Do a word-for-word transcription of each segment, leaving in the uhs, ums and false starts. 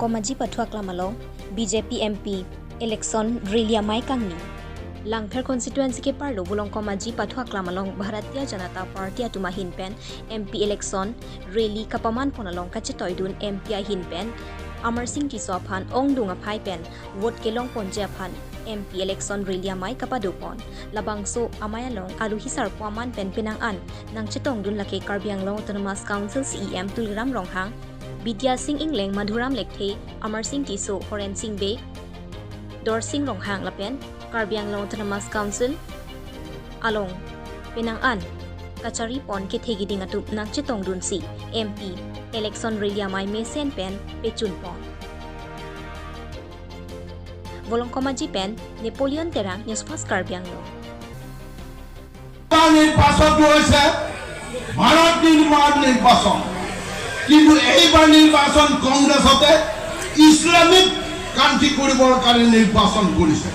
Komaji pathu aklam along B J P M P election rally amei kangni. Langpher constituency keparlo Volongkom Aji pathu aklam along Bharatiya Janata Party atum ahin pen M P election rally kapaman pon along kachetoidun M P ahin pen Amarsing Tisso aphan ongdung aphai pen vote kelong ponji aphan M P election rally amei kapado pon. Labangso amei along aluhi sarpo aman pen penang an nangchetongdun lake Karbi Anglong Autonomous Council C E M Tuliram Ronghang, Bidya Sing Engleng, Madhuram Lekthe, Amarsing Tisso, Horen Sing Bey, Dorsing Ronghang lapen Karbi Anglong Autonomous Council along penang an kachari pon kethe kiding atum nangchetongdunsi M P election rally amei mesen pen pechun pon. Volongkom Aji pen Napoleon Terang, News Fast Karbi Anglong. নিৰ্বাচনটো হৈছে ভাৰত নিৰ্মাণ নিৰ্বাচন, কিন্তু এইবাৰ নিৰ্বাচন কংগ্ৰেছতে Islamic country কৰিবৰ কাৰণে নিৰ্বাচন কৰিছে।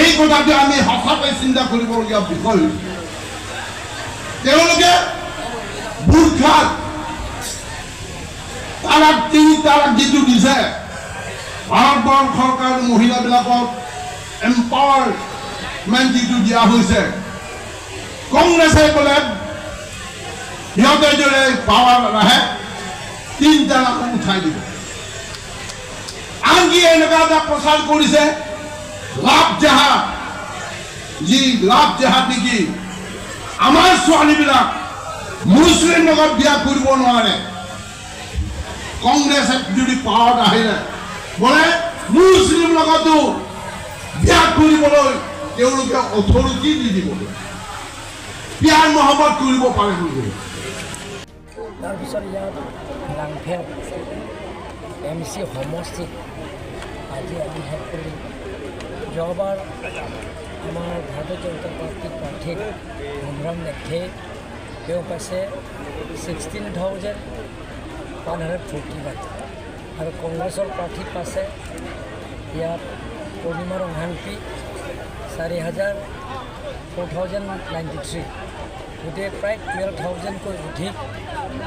এই কথাটো আমি সঁচাকৈ চিন্তা কৰিবলগীয়া বিষয়। তেওঁলোকে বুৰ্খাত তালাক, তিনি তালাক যিটো দিছে, ভাৰতবৰ্ষৰ কাৰণে মহিলাবিলাকক এম্পাৱাৰমেণ্ট যিটো দিয়া হৈছে, কংগ্ৰেছে বোলে সিহঁতে যদি পাৱাৰ আহে, তিনিটা লাখ উঠাই দিব। আনকি এনেকুৱা এটা প্ৰচাৰ কৰিছে, লাভ জেহাদ, যি লাভ জেহাদ নেকি, আমাৰ ছোৱালীবিলাক মুছলিম লগত বিয়া কৰিব নোৱাৰে। কংগ্ৰেছে যদি পাৱাৰত আহিলে বোলে মুছলিম লগতো বিয়া কৰিবলৈ তেওঁলোকে অথৰিটি দি দিব, পিয়াৰ মহম্মদ কৰিব পাৰে বুলি। তাৰপিছত ইয়াত লাংফেৰ এম চি সমষ্টিত আজি আমি শেষ কৰিলোঁ। যোৱাবাৰ আমাৰ ভাৰতীয় জনতা পাৰ্টীৰ প্ৰাৰ্থী মধুৰাম লেকথে, তেওঁ পাইছে sixteen thousand one hundred forty one আৰু কংগ্ৰেছৰ প্ৰাৰ্থী পাইছে ইয়াত পূৰ্ণিমা ৰংহাংপী চাৰি হাজাৰ ফ'ৰ থাউজেণ্ড নাইণ্টি থ্ৰী। গতিকে প্ৰায় টুৱেলভ থাউজেণ্ডকৈ অধিক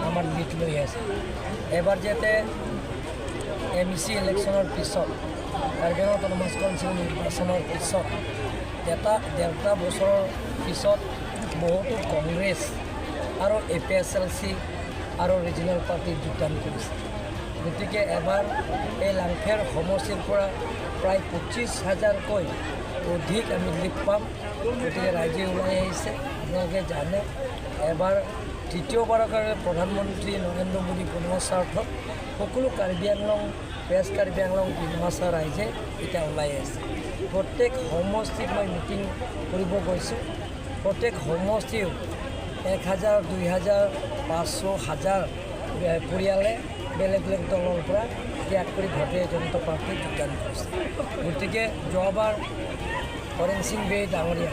আমাৰ লিড লৈ আছে। এবাৰ যাতে এম ই চি ইলেকশ্যনৰ পিছত, কাৰ্বি আংলং অট'নমাছ কাউন্সিল নিৰ্বাচনৰ পিছত, এটা ডেৰটা বছৰৰ পিছত বহুতো কংগ্ৰেছ আৰু এ পি এইচ এল চি আৰু ৰিজনেল পাৰ্টিত যোগদান কৰিছে। গতিকে এবাৰ এই লাংফেৰ সমষ্টিৰ পৰা প্ৰায় পঁচিছ হাজাৰকৈ অধিক আমি লিড পাম। গতিকে ৰাইজে ওলাই আহিছে। আপোনালোকে জানে, এবাৰ তৃতীয়বাৰৰ কাৰণে প্ৰধানমন্ত্ৰী নৰেন্দ্ৰ মোদী বনোৱা স্বাৰ্থত সকলো কাৰ্বি আংলং, ৱেষ্ট কাৰ্বি আংলং, ডিমাচা ৰাইজে এতিয়া ওলাই আহিছে। প্ৰত্যেক সমষ্টিত মই মিটিং কৰিব গৈছোঁ। প্ৰত্যেক সমষ্টিও এক হাজাৰ, দুই হাজাৰ, পাঁচশ, হাজাৰ, এ, পৰিয়ালে বেলেগ বেলেগ দলৰ পৰা ত্যাগ কৰি ভাৰতীয় জনতা পাৰ্টীত যোগদান কৰিছে। গতিকে যোৱাবাৰ হৰেণ সিং বেই ডাঙৰীয়া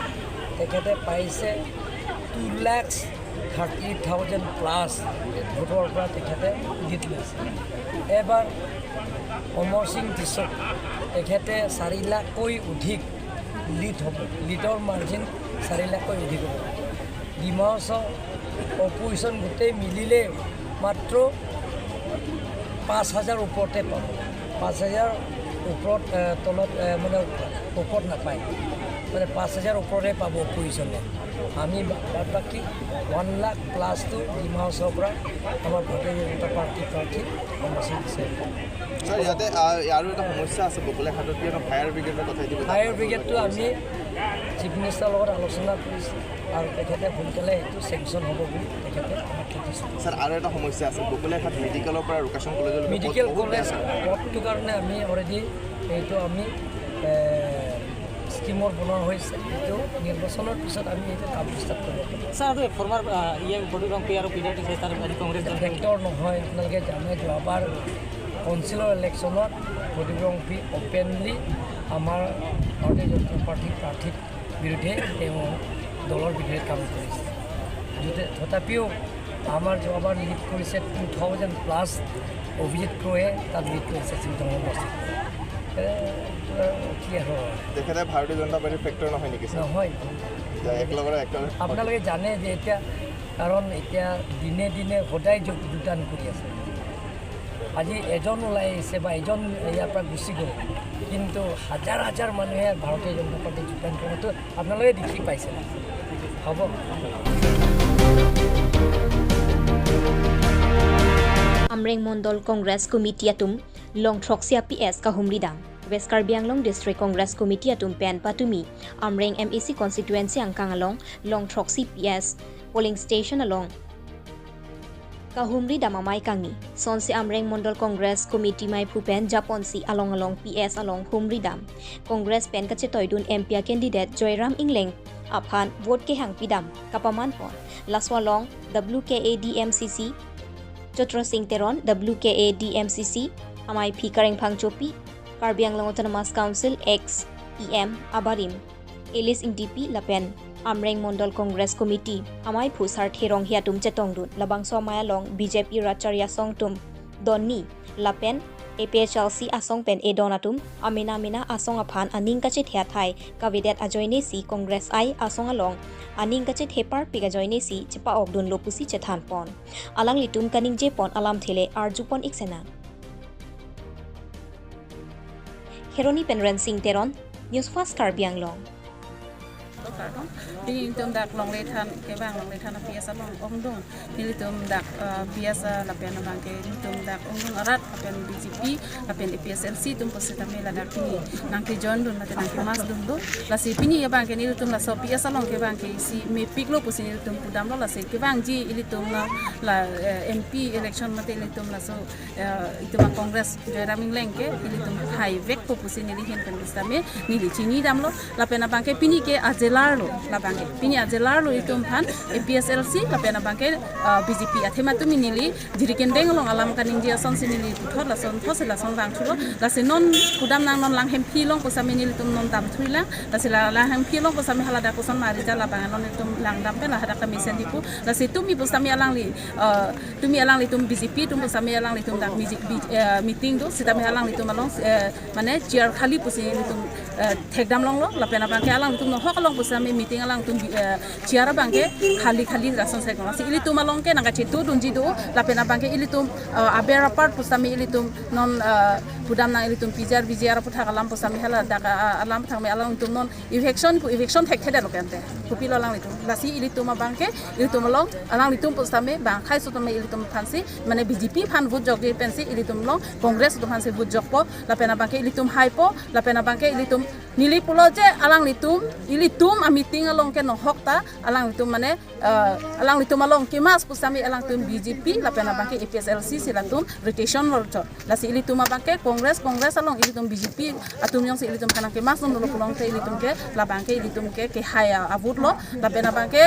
তেখেতে পাইছে two lakh thirty eight thousand plus ভোটৰ পৰা তেখেতে লিড লৈছে। এবাৰ অমৰ সিং টিছৌ তেখেতে চাৰি লাখকৈ অধিক লিড হ'ব, লিডৰ মাৰ্জিন চাৰি লাখকৈ অধিক হ'ব। ডিমা হাছাও অপজিশ্যন গোটেই মিলিলে মাত্ৰ পাঁচ হাজাৰ ওপৰতে পাব, পাঁচ হাজাৰ ওপৰত, এ, তলত, এ, মানে ওপৰত নাপায়, মানে পাঁচ হাজাৰ ওপৰতে পাব অপজিশ্যনে। আমি বাদ বাকী ওৱান লাখ প্লাছটো ডিমা হাছাওৰ পৰা আমাৰ ভাৰতীয় জনতা পাৰ্টি প্ৰাৰ্থী অমৰ সিং টিছৌ। ছাৰ, ইয়াতে আ, আৰু এটা সমস্যা আছে, বকলীয়াঘাটত কি এটা ফায়াৰ ব্ৰিগেডৰ কথা এতিয়ালৈকে ফায়াৰ ব্ৰিগেডটো আমি চিফ মিনিষ্টাৰৰ লগত আলোচনা কৰিছোঁ আৰু তেখেতে সোনকালে এইটো চেংচন হ'ব বুলি তেখেতে আমাক কৈছে। ছাৰ, আৰু এটা সমস্যা আছে, বকলীয়াঘাট মেডিকেলৰ পৰা ৰোকাশ্যন কলেজলৈকে পথ মেডিকেল বহুত বেয়া, কলেজ ছাৰ। পথটোৰ কাৰণে আমি অলৰেডি এইটো আমি এ, স্কিমৰ বনোৱা হৈছে, এইটো নিৰ্বাচনৰ পিছত আমি এইটো কাম ষ্টাৰ্ট কৰিব পাৰিম। ছাৰ, আৰু ফৰ্মাৰ ইয়ে বডি ৰংপি আৰু পিডিআৰটি চেণ্টাৰ আজি কংগ্ৰেছ দল ফেক্টৰ নহয়, আপোনালোকে জানে যোৱাবাৰ কাউন্সিলৰ ইলেকশ্যনত প্ৰদীপ ৰংপী অপেনলি আমাৰ ভাৰতীয় জনতা পাৰ্টীৰ প্ৰাৰ্থীৰ বিৰুদ্ধে তেওঁ দলৰ বিৰুদ্ধে কাম কৰিছে। যতে- তথাপিও আমাৰ যোৱাবাৰ লিড কৰিছে টু থাউজেণ্ড প্লাছ, অভিজিত ক্ৰয়ে তাত লিড কৰিছে চিংটং সমষ্টিত। এ, কি আৰু তেখেতে ভাৰতীয় জনতা পাৰ্টিৰ ফেক্টৰ নহয় নেকি, ছাৰ? নহয়। যে এক লগৰে একেলগে আপোনালোকে জানে যে এতিয়া, কাৰণ এতিয়া দিনে দিনে সদায় যোগ- যোগদান কৰি আছে। আজি এজন ওলাই আহিছে বা এজন ইয়াৰ পৰা গুচি গ'ল, কিন্তু হাজাৰ হাজাৰ মানুহে ভাৰতীয় জনতা পাৰ্টি যোগদান কৰাটো আপোনালোকে দেখি পাইছে। হ'ব। Amreng Mondol Congress Committee atum longthroksi a P S kahumri dam. West Karbi Anglong District Congress Committee atum pen patumi Amreng M A C constituency angkang along longthroksi P S polling station along kahumri dam amei kangni. Sonsi Amreng Mondol Congress Committee meiphu pen japonsi along along P S along humri dam. Congress pen kachetoidun M P a candidate Joyram Engleng aphan vote kehang pidam kapaman pon. Laso along W K A D M C C Chotro Sing Teron, W K A D M C C amei Phi Kareng Phangchopi, Karbi Anglong Autonomous Council ex P M abarim Elis Ingtipi lapen Amreng Mondol Congress Committee ameiphu Sarthe Ronghi atum chetongdun. Labangso amei along B J P rat chari asong atum donni lapen A P H L C asong pen edon atum amena amena asong aphan aning kachethe athai kavedet ajoinesi Congress I asong along aning kachethe parpik ajoinesi chepa-okdunlo pusi chethan pon. Alanglitum kaningje pon alamthe le arju pon ik sena. Kheroni pen Rensing Teron, News Fast Karbi Anglong. Pini nelitum dak longle than, kevang longle than a P S along ongdung. Nelitum dak, eh, P S, eh, lapen abangke nelitum dak ongdung arat lapen B J P lapen A P H L C atum pusitame ladak pini nangkejoindun mate nangkemasdunlo. Lasi pini abangke nelitum laso P S along ke abangke isi mepiklo pusi nelitum pudamlo, lasi kevangji ilitum la, la, eh, M P election mate ilitum laso, eh, itum a Congress Joyram Engleng ke ilitum haivekpo pusi neli ahin pen pusitame neli chinidamlo. Lapen abangke pini ke ajelarlo, labangke pini ajelarlo itum aphan A P H L C lapen abangke, ah, B J P athema tumi neli jiri kendeng along alam kaningje asonsi neli puthot lason thotsi lason vangthulo. Lasi non pudamnang, non Langhemphi along pusitame nelitum non damthulang. Lasi la Langhemphi along pusitame haladak koson marija labang non itum langdam pen la hadak kami sendi pu. Lasi tumi pusitame alangli, ah, tumi alanglitum B J P atum pusitame alanglitum dak miji-, bi-, eh, meeting do, sitame alanglitum along, eh, mane chair khali pusi nelitum, eh, thekdam longlo, lapen abangke alanglitum nohok along pusitame meeting alangtum bi-, eh, chair abangke khali khali lason sekon. Lasi ilitum along ke nangkachetudunji do, lapen abangke ilitum, eh, aber apart pusitame ilitum non, eh, pudamnang ilitum P G R, V G R aputhak alam pusitame haladak, eh, alam thangme alangtum non eviction pu eviction thekthedetlo kente. Kopilo alanglitum. Lasi ilitum abangke, ilitum along, alanglitum pusitame, bang khei sutame ilitum aphansi, mane B J P aphan vote jokji pensi, ilitum along, Congress atum aphansi vote jokpo, lapen abangke ilitum haipo, lapen abangke ilitum neli pulo je alanglitum, ilitum a meeting along ke nohok ta, alanglitum mane, eh, alanglitum along kemas pusitame alanglitum B J P, lapen abangke A P H L C si latum rotation lo chot. Lasi ilitum abangke Congress, Congress along ilitum B J P atum jongsi ilitum aphan nangkemasdunlo pulote ilitum ke labangke ilitum ke kehai a-vote lo. Lapen abangke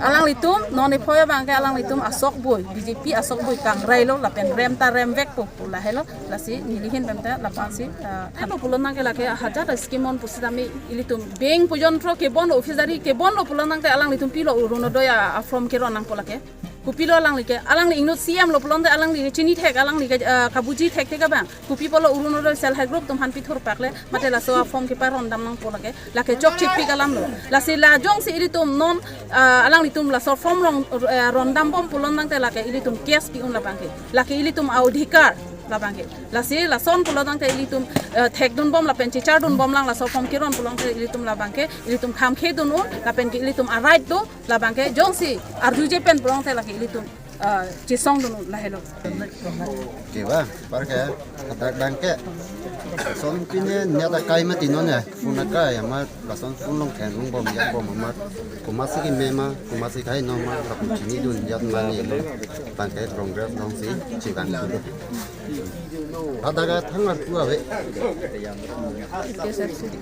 alanglitum non ephoi abangke alanglitum asokboi, B J P asokboi kangrailo lapen rem ta remvekpo pu lahelo. Lasi neli ahin pen ta lapuansi, ah, thanlo pulo nangke lake hajar ta scheme on pusitame ilitum bank pojontro kebonlo, office adari kebonlo pulo nangte alanglitum pilo Orunodoi a, a-form keron nangpo lake. Kopilo alangli ke, alangli inut C M lo pulote alangli ke chinithek, alangli ke, eh, kabuji thekthek abang. Kopi pulo Orunodoi self help group atum aphan pithur pakle, mate laso a-form keparondam nangpo lake, lake chokchepik alamlo. Lasi la jongsi ilitum non, eh, alanglitum laso form rong, eh, rondambom pulo nangte lake ilitum case pi-un labangke. Lake ilitum a-odhikar labangke. Lasi lason pulo nangte ilitum, eh, thekdunbom lapen chechardunbomlang laso form keron pulote ilitum labangke, ilitum khamkhedun-un, lapen ke ilitum a-right do, labangke jongsi arjuje pen pulote lake ilitum, ah, chesongdun lahelo. Ke ba, par ke, hadak abangke. Son pine net akai mati non ya, phone akai, ama lason phone along khen lungbom, yakbom ama, komatsi keme ma, komatsi kainong ma, lapu chinidun yat mani, abangke Congress alongsi chevang dulu. Hadak thang arpu ave.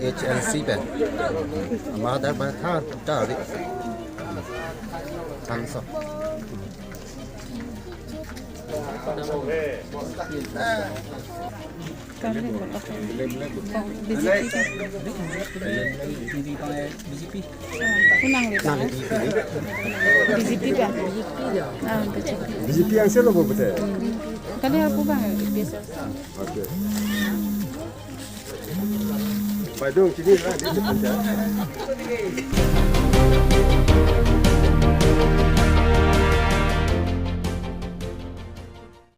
H L C pen. Ama hadak ba thang ta ave. Thangso. B J P. Kunang le. Nang di pini. B J P ba? Ah, B J P. B J P yang selo bo bete. Kali aku bang, biasa. Oke. Badung sini lah, di depan dah.